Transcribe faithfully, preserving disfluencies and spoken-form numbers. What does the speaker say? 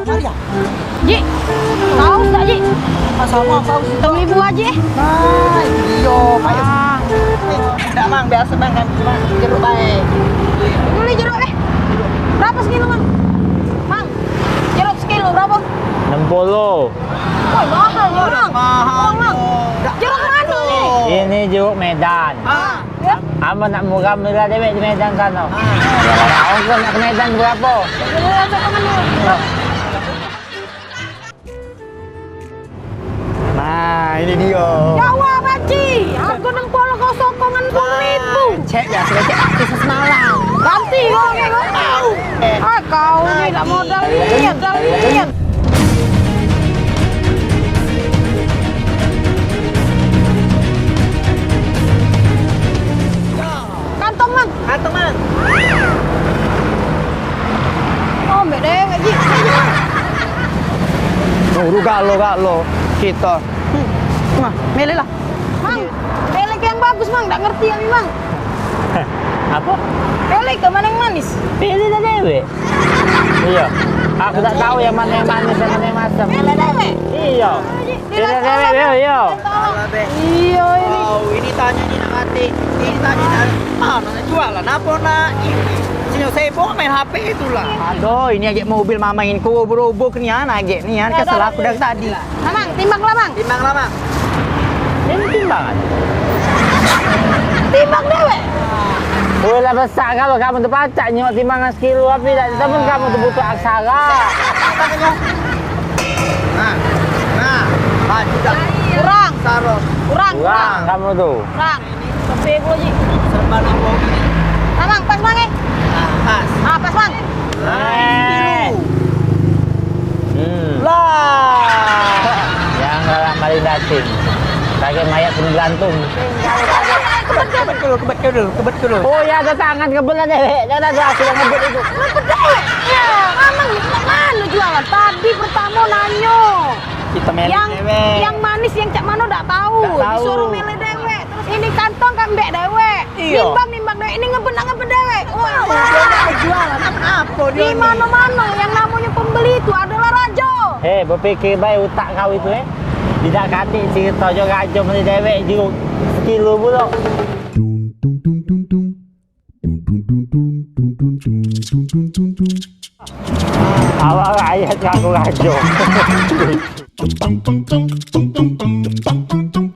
Maria. Ji, saus dak, Ji? Ah, sama saus. Tong libu aja, eh. Nah, itu dia, Pak. Ah. Eh, dak, Mang, biasa, Mang, kan cuma jeruk bae. Beli jeruk, eh. Berapa sekilo, Mang? Mang, jeruk sekilo berapa? Enam puluh. Wah, mahal, Mang. Mahal, Mang. Jeruk mana ni? Ini jeruk Medan. Ah. Amun nak murah, murah dewek di Medan sana. Ongkos nak ke Medan berapo? Nah, ini dia. Jawa, Pak Ji. Harga enam puluh kau sokongan sepuluh ribu. Cek ya, sudah cek artis semalam. Ganti kau, kau. Ah, kau ni dak modal niat, modal niat. Kantong, Mang. Kantong, Mang. Oh, ambek dewek, Ji. Nuru galo, galo. Kita. Hmm. Nah, milih lah. Mang, pilih yang bagus, Mang. Dak ngerti kami, Mang. Apo? Pilih ke mana yang manis? Pilih dah dewek. Iyo. Aku dak tahu yang mana yang manis, yang mana yang masam. Pilih dewek. Iyo. Pilih dewek, iyo, iyo. Alah, Beh. Iyo, ini. Kau ini tanyo ni nak mati. Ini tanyo nak, ah, nak jualan apo nak ini? Sinyo sibuk main H P itulah. Aduh, ini agek mobil mama ini ku ubur-ubur nian, agek nian, kesel aku dari tadi. Mamang, timbang lah, Mang. Timbang lah, Mang. Ini timbangan. Timbang dewek. Woi, lah besak kalu kamu tu pacak nyok timbangan sekilo api dak temen kamu tu butuh aksara. Nah, nah, maju dah. Kurang. Sarung. Kurang, kurang. Kurang kamu tu. Kurang. Lebih puluh, Ji. Serba nak bohong ni. Mamang, pas, Mang, eh? Ah, pas. Ah, pas, Mang. Eh. Hmm. Lah. Yang galak paling daging. Pakai mayat penuh gantung. Kebet dulu, kebet dulu, kebet dulu. Oh ya, ada tangan kebet lah dewek. Dah, dah, dah, sudah ngebet itu. Kebet dewek. Ya, Mamang, mana jualan? Tadi pertama nanyo. Kita milih yang, dewek. Yang manis yang cak mano dak tahu. Dak tahu. Disuruh milih dewek. Terus ini kantong kan ambek dewek. Iyo. Nimbang, nimbang dewek. Ini ngebet nak ngebet dewek. Wah. Dia nak berjualan apo dia ni? Di mano-mano yang namonyo pembeli itu adalah rajo. Eh, bepikir bae utak kau itu, eh. Tidak katik cerito jo rajo meli dewek jeruk sekilo pulo. Dung, dung, dung, dung, dung. Dung, dung, dung, dung. Awak rakyat ngaku rajo.